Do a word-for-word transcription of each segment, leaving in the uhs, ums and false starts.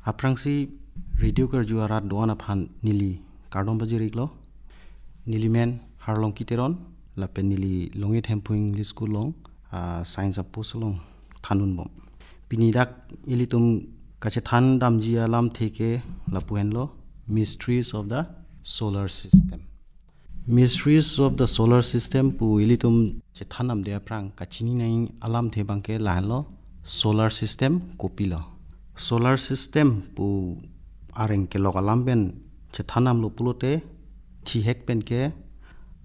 Aphrangsi radio karju arat do-an aphan neli kardom pajir-iklo. Neli men Harlongki Teron, lapen neli Longit Hemphu English School along, ah, science a-post along thandunbom. Pini dak ilitum kachethan damji alamthe ke lapu henlo, Mysteries of the Solar System. Mysteries of the Solar System pu ilitum chethan damde aphrang kachini nangji alamthe abangke lahenlo, solar system kopilo. Solar system pu areng kelok alam pen chethan damlo pulote, thihek pen ke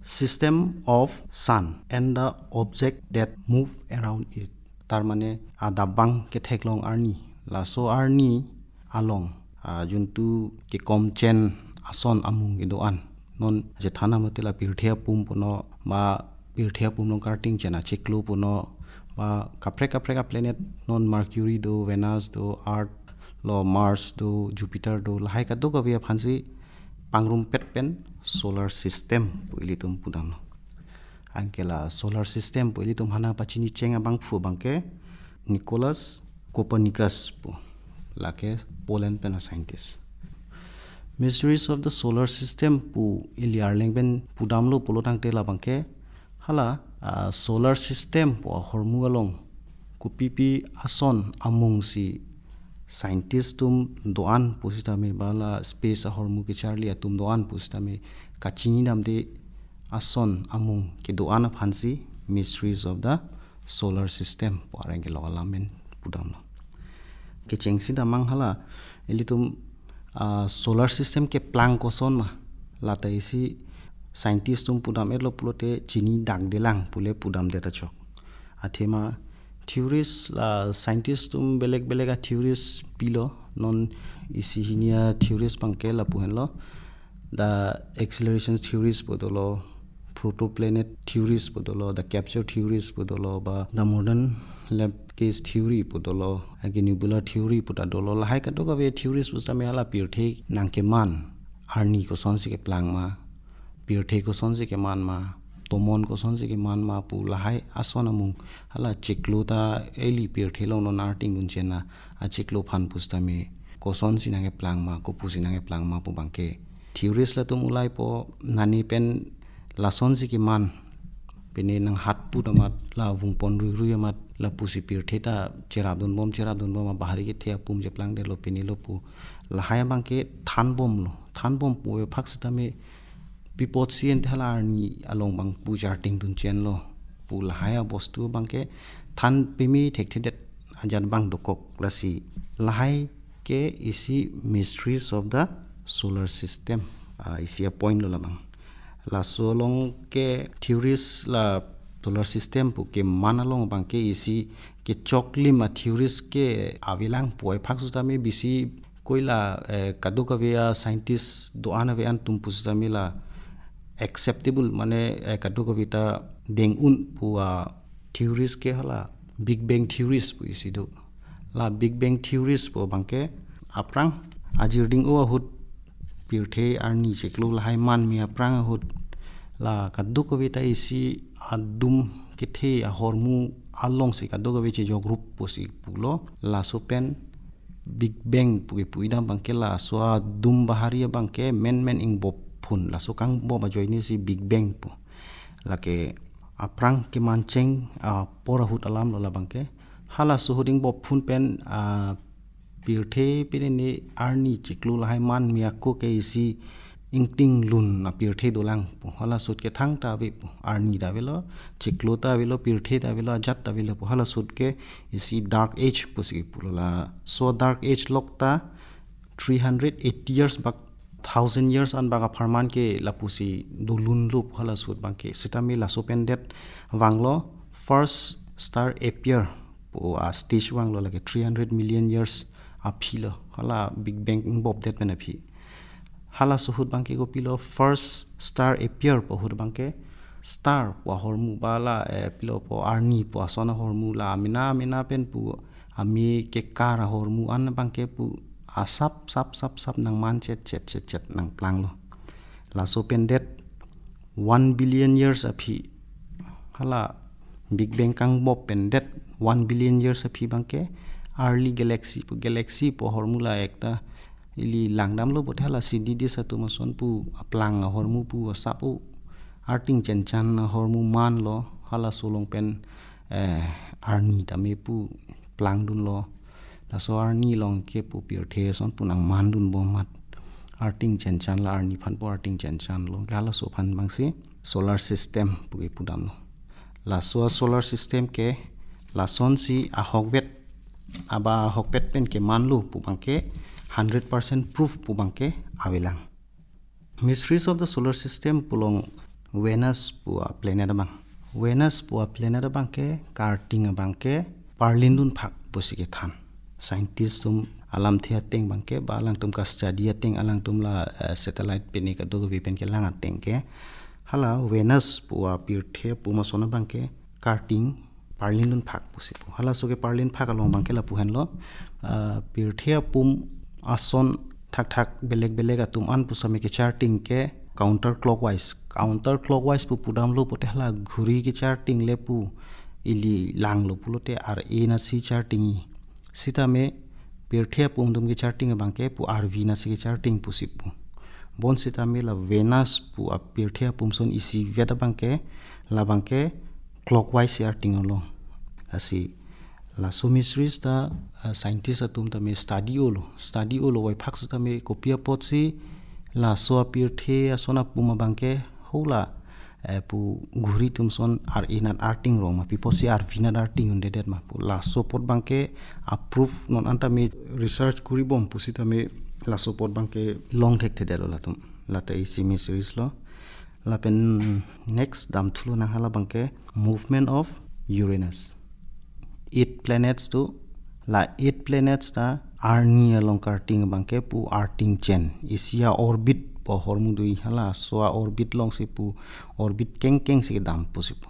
system of sun and the object that move around it. Tarmane adap abang ketheklong arni. Laso arni along, ah, juntu kekom chen ason amung kedo-an. Non chethan damlote la pirthe apum punon, ba pirthe apum along karting chen achiklo punon, ba kaprek kaprek a-planet, non Mercury do, Venus do, Earth lo, Mars do, Jupiter do, lahai kadokave aphansi pangrumpet pen solar system pu ilitum pudamlo. Anke la solar system pu ilitum hana pachini cheng abangphu abangke Nicholas Copernicus pu, lake Poland pen a-scientist. Mysteries of the Solar System pu ili arleng pen pudamlo pulo tangte labangke hala, ah, solar system pu ahormu along kopipi ason amungsi scientist atum do-an pusitame, ba la space ahormu kecharli atum do-an pusitame kachini damde ason amung kedo-an aphansi Mysteries of the Solar System pu areng kelok alam pen pudamlo. Kechengsi damnang hala, ilitum, ah, solar system keplang koson ma, lata isi scientist atum pudam-etlo pulote chini dakdelang pule pudamdet achok. Athema theories la scientist atum belek belek a-theories pilo, non isi hini a-theories abangke lapu henlo, the acceleration theories pu dolo, protoplanet theories pu dolo, the capture theories pu dolo, ba the modern lab case theory pu dolo, anke nebular theory pu ta dolo, lahai kadokave theories pusitame hala pirthe nangkeman arni kosonsi keplang ma, pirthe kosonsi keman ma, tomon kosonsi keman ma pu lahai ason amung, hala chiklo ta eli pirthe along non arting dun chen a achiklo aphan pusitame kosonsi nangkeplang ma, kopusi nangkeplang ma pu abangke theories latum ulaipo, nani pen lasonsi keman, pine nanghatput amat, la vungpon ruirui amat, lapusi pirthe ta cherapdunbom cherapdunbom, abahari kethe apum cheplangdetlo, pinelo pu lahai abangke thanbomlo. Thanbom pu aphaksitame pi apotsi ente hala arni along abang pu charting dun chenlo pu lahai abostu abangke than peme thekthedet ajat abang dokok. Lasi lahai ke isi Mysteries of the Solar System, ah, isi a-point lo labang. Laso along ke theories la solar system pu keman along abangke isi kechoklim a-theories ke avelang pu aphak sitame bisi koila, eh, kadokave a-scientist do-an ave-an atum pusitame la acceptable, mane, eh, kadokave ta deng-un pu a-theories ke hala Big Bang theories pu isi do. La Big Bang theories pu abangke aphrang ajirding-o ahut, pirthe arni chiklo lahai manme aphrang ahut, la kadokave ta isi adum kethe ahormu alongsi kadokave chejok rup pusi pulo. Laso pen Big Bang pu kepu idam abangke laso adum bahari abangke menmen ingbop phun, laso kangbop ajoinesi Big Bang pu. Lake aphrang kemancheng apor ahut alam lo labangke. Halaso ahut ingbop phun pen, ah, pirthe pine ne arni chiklo lahai manme ako ke isi ingtinglun apirthe dolang pu. Halaso ahut ke thangta ave pu. Arni ta avelo, chiklo ta avelo, pirthe ta avelo, ajat ta avelo pu. Halaso ahut ke isi Dark Age pusi pulo. Laso Dark Age lok ta three hundred eighty years bak, thousand years an bak apharman ke lapusi dolunlo pu halaso ahut abangke. Sitame laso pen det vanglo, first star appear pu a-stage vanglo, lake three hundred million years aphi lo. Hala Big Bang ingbopdet pen aphi. Halaso ahut abangke kopilo, first star appear pu ahut abangke star pu ahormu ba la, eh, pilo pu arni pu ason ahormu la amena amena pen pu ame kekar ahormu an abangke pu asap sap sap sap nangman chet chet chet chet nangplanglo. Laso pen det one billion years aphi, hala Big Bang kangbop pen det one billion years aphi abangke Early galaxy pu, galaxy pu ahormu la ekta ili langdamlo pulote hala Sididis atum ason pu aplang ahormu pu asap pu arting chenchan ahormu manlo, halaso along pen eh, arni tame pu plangdunlo. Laso arni along ke pu pirthe ason pu nangmandunbom amat arting chenchan, la arni aphan pu arting chenchanlo. Halaso aphan abangsi solar system pu kepudamlo. Laso a solar system ke lasonsi ahokvet, aba ahokvet pen kemanlo pu abangke hundred percent proof pu abangke avelang. Mysteries of the solar system pu along Venus pu a planet abang. Venus pu a planet abangke karting abangke parlindun phak pusi kethan. Scientist atum alamthe ateng abangke, ba alangtum ka study ateng, alangtum la eh, satellite pini kadokave pen kelang ateng ke, hala Venus pu a pirthe apum ason abangke karting parlindun phak pusi pu. Halaso keparlin phak along abangke lapu henlo, ah, pirthe apum ason thakthak belek belek atum an pusitame kecharting ke counter clockwise. Counter clockwise pu pudamlo pulote hala ghuri kecharting le pu ili langlo pulote ar-e anatsi chartingji. Sitame pirthe apum atum kecharting abangke pu arvi anatsi kecharting pusi pu. Bonsitame la Venus pu a pirthe apum ason isivet abangke, labangke clockwise artinglo. Lasi laso mysteries ta ah, scientist atum tame study-olo. Study-olo, waithak sitame kopi apotsi laso a pirthe ason apum abangke hala eh, pu ghuri atum ason ar-e anat arting rong ma, pi apotsi arvi anat arting un'edet ma pu. Laso apot abangke a proof non an tame research kuribom pusitame laso apot abangke long thekthedetlo latum. Lata isi mysteries lo. Lapen next damthulonang, hala abangke movement of Uranus. Eight planets do, la eight planets ta arni along karting abangke pu arting chen. Isi a orbit pu ahormu do, halaso a orbit alongsi pu orbit kengkengsi kedam pusi pu.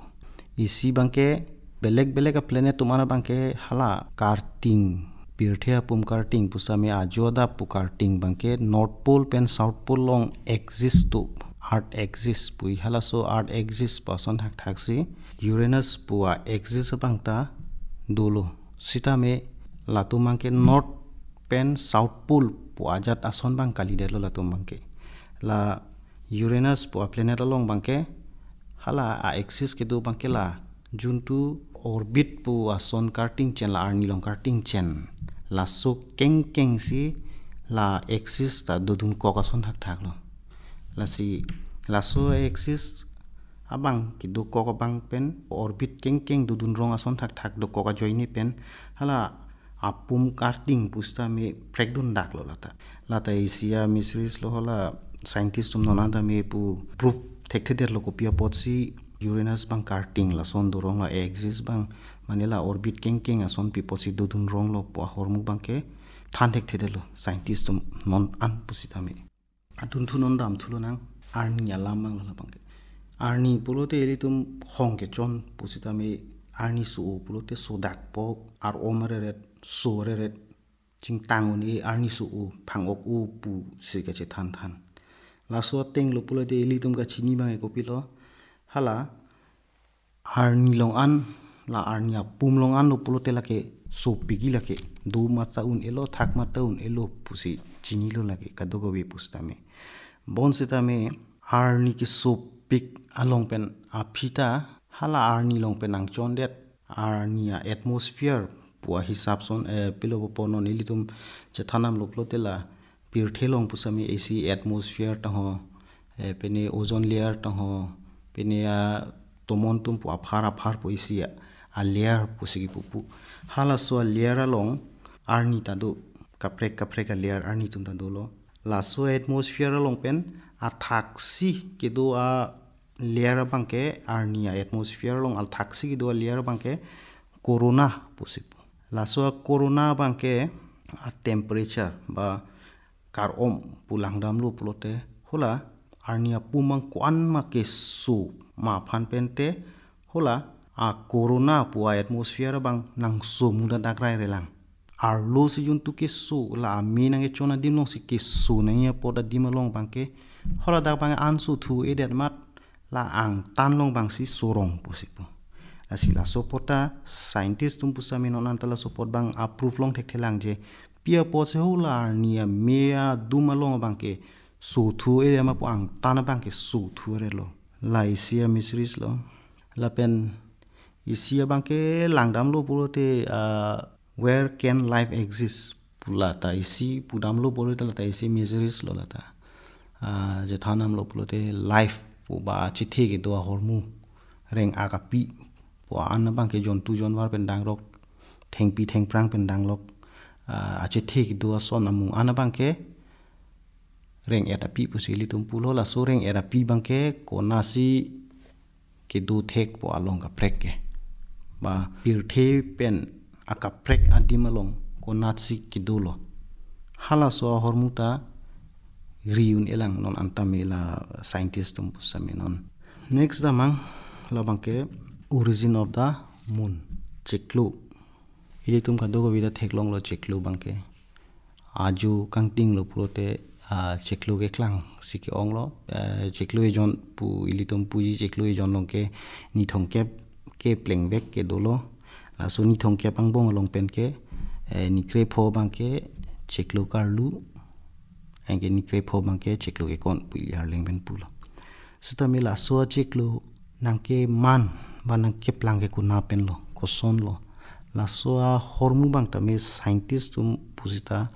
Isi abangke belek belek a planet atum an abangke hala karting, pirthe apum karting pusitame ajo adap pu karting abangke North Pole pen South Pole along axis do, Earth axis pu, halaso Earth axis pu ason thakthaksi Uranus pu a axis abang ta dolo. Sitame latum abangke North pen South Pole pu ajat ason abang kalidetlo latum abangke. La Uranus pu a planet along abangke hala a axis kedo abangke la juntu orbit pu ason karting chen, la arni along karting chen, laso kengkengsi la axis ta dodunkok ason thakthaklo. Lasi laso axis abang kedokok abang pen orbit kengkeng dodun rong ason thakthak dokok ajoine pen hala apum karting pusitame phrekdundaklo lata. Lata isi a mysteries lo, hala scientist atum non an tame pu proof thekthedetlo kopi apotsi Uranus abang karting, lason dorong la axis abang, mane la orbit kengkeng ason pi apotsi dodun ronglo pu ahormu abangke than thekthedetlo scientist atum non an pusitame. Adunthu non damthulonang, arni alam abanglo labangke. Arni pulote ilitum hong kechon pusitame arni so-o pulote sodak po, ar-om areret, so areret, chingtang un-e, arni so-o, phang-ok-o pusi kachethan than. Laso atenglo pulote ilitum kachini abang kopilo, hala arni along an, la arni apum along anlo pulote lake sopikji lake, do mata un-elo, thak mata un-elo pusi chinilo lake kadokave pusitame. Bonsitame arni kesopik along pen aphi ta hala arni along pen nangchondet arni a atmosphere pu ahisap ason, eh, pilo pupo, non ilitum chethan damlo pulote la pirthe along pusitame isi atmosphere tangho, eh, pine ozone layer tangho, pine atomon atum pu aphar aphar pu isi a, a layer pusi kipu pu. Halaso a layer along arni ta do, kaprek kaprek a layer arni atum ta dolo. Laso atmosphere along pen athaksi kedo a layer abangke, arni a atmosphere along athaksi kedo a layer abangke corona pusi pu. Laso a corona abangke a temperature ba kar-om pu langdamlo pulote, hala arni apum abang ko-an ma keso ma aphan pente hala a corona pu a atmosphere abang nangso muda dak rai relang. Arlo si juntu keso, la ame nangkechon adim alongsi keso nangji apot adim along abangke, hala dak abang anso thu-edet amat, la angtan along abangsi sorong pusi pu. Lasi laso apot ta scientist atum pusitame non anta laso apot abang a-proof long thekthelang je pi apotsi hala arni ame adum along abangke sothu area ma pu angtan abangke sothu arelo. La isi a-mysteries lo. Lapen isi abangke langdamlo pulote, ah, where can life exist? Pu lata isi pudamlo pulote lata isi mysteries lo lata. Ah, jethan damlo pulote life pu ba achethe kedo ahormu reng-ak api pu an abangke jontu jonwar pen danglok, thengpi thengphrang pen danglok, ah, achethe kedo ason amung an abangke reng-et api pusi ilitum pulo. Laso reng-et api abangke konatsi kedo thek pu along kaprek ke. Ba pirthe pen akaprek adim along konatsi kedo lo. Halaso ahormu ta ri un-elang non anta me la scientist atum pusitame non. Next damnang labangke origin of the moon. Chiklo. Ilitum kadokave ta theklonglo chiklo abangke. Ajo kangtinglo pulote, ah, chiklo keklangsi ke-onglo, eh, chiklo ejon pu ilitum puji chiklo ejon along ke ni thomkep keplengvek ke dolo. Laso ni thomkep angbong along pen ke, eh, ni krepho abangke chiklo karlu, anke ni krepho abangke chiklo kekon pu ili arleng pen pulo. Sitame laso achiklo nangkeman ba nangkeplang ke konat pen lo, koson lo. Laso ahormu abang tame scientist atum pusita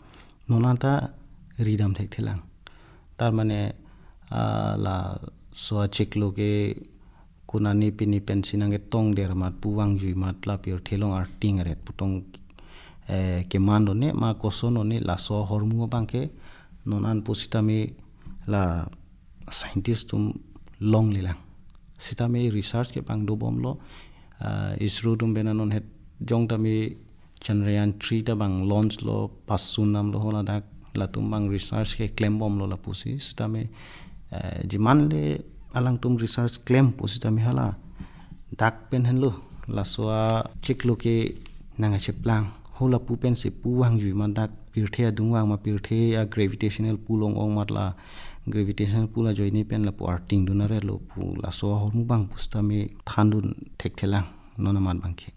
non anta ridam thekthelang. Tar mane, ah, laso achiklo ke konane pini pensi nangketongder amat pu vangjui amat la pirthe along arting aret pu tong, eh, keman done ma koson done laso ahormu abangke non an pusitame la scientist atum longlelang. Sitame research ke abang dobomlo, ah, ISRO atum pen anon het jong tame Chandrayaan three ta abang launch lo, pasun damlo haladak, latum abang research ke klembomlo lapusi. Sitame, eh, jiman le alangtum research klem pusitame haladak pen henlo laso achiklo ke nangkacheplang. Hala pu pensi pu vangjui amat dak pirthe adung vang ma pirthe a-gravitational pull ong-ong amat la gravitational pull ajoine pen lapu arting dun arelo pu laso ahormu abang pusitame thandun thekthelang non amat abangke.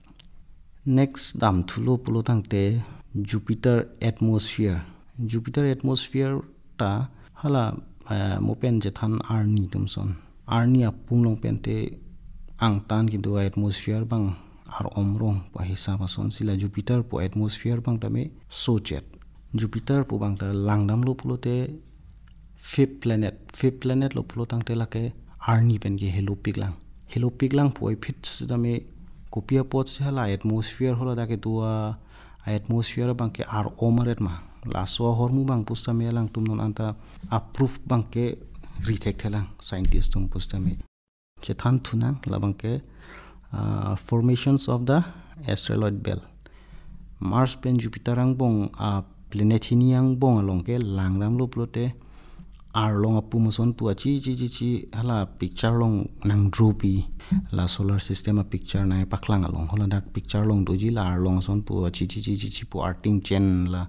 Next damthulo pulo tangte Jupiter atmosphere. Jupiter atmosphere ta hala, eh, mo pen jethan arni atum ason. Arni apum along pen te angtan kedo atmosphere abang ar-om rong pu ahisap asonsi la Jupiter pu atmosphere abang tame sochet. Jupiter pu abang ta langdamlo pulote fifth planet. Fifth planet lo pulo tangte lake arni pen ke helopiklang. Helopiklang pu aphi sitame kopi apotsi hala atmosphere haladak kedo a-atmosphere abangke ar-om aret ma. Laso ahormu abang pusitame alangtum non anta a-proof abangke ri thekthelang scientist atum pusitame. Chethanthunang labangke, ah, formations of the asteroid belt. Mars pen Jupiter angbong, ah, planet hini angbong along ke langdamlo pulote arlong apum ason pu achi chi chi chi hala picture along nangdropi, la solar system a-picture nangpaklang along haladak picture along doji la arlong ason pu achi chi chi chi chi pu arting chen la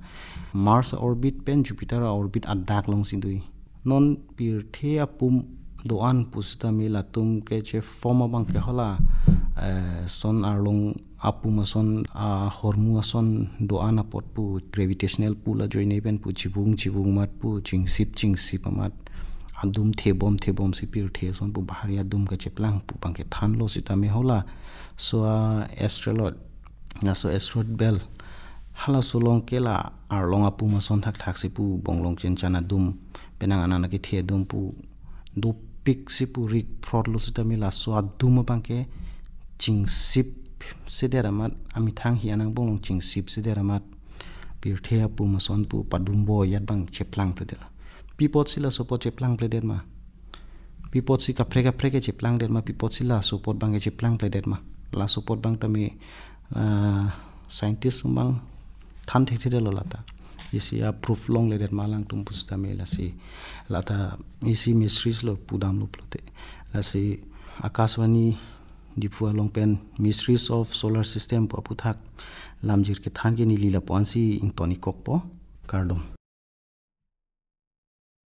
Mars orbit pen Jupiter orbit adak alongsi doi. Non pirthe apum do-an pusitame latum keche form abangke hala, eh, son arlong apum ason, ahormu ason do-an apot pu gravitational pull ajoine pen pu chivung chivung amat pu chingsip chingsip amat adum thebom thebomsi pirthe ason pu bahari adum kacheplang pu abangke thanlo sitame hala so a-asteroid, laso asteroid belt halaso along ke la arlong apum ason thakthaksi pu bonglong chinchan adum penang anana kethe adum pu dopiksi pu rik phrotlo sitame laso adum abangke chingsipsedet amat, amethang hi-an angbong along chingsipsedet amat pirthe apum ason pu padum voiyat abang cheplangpledet. Pi apotsi laso apot cheplangpledet ma? Pi apotsi kaprek kaprek ke cheplangdet ma? Pi apotsi laso apot abangke cheplangpledet ma? Laso apot abang tame, ah, scientist abang than thekthedetlo lata. Isi a-proof longledet ma alangtum pusitame lasi. Lata isi mysteries lo pudamlo pulote. Lasi Akashvani Diphu along pen Mysteries of Solar System pu aphuthak lamjir kethan ke neli lapu-ansi ington ik-okpo. Kardom.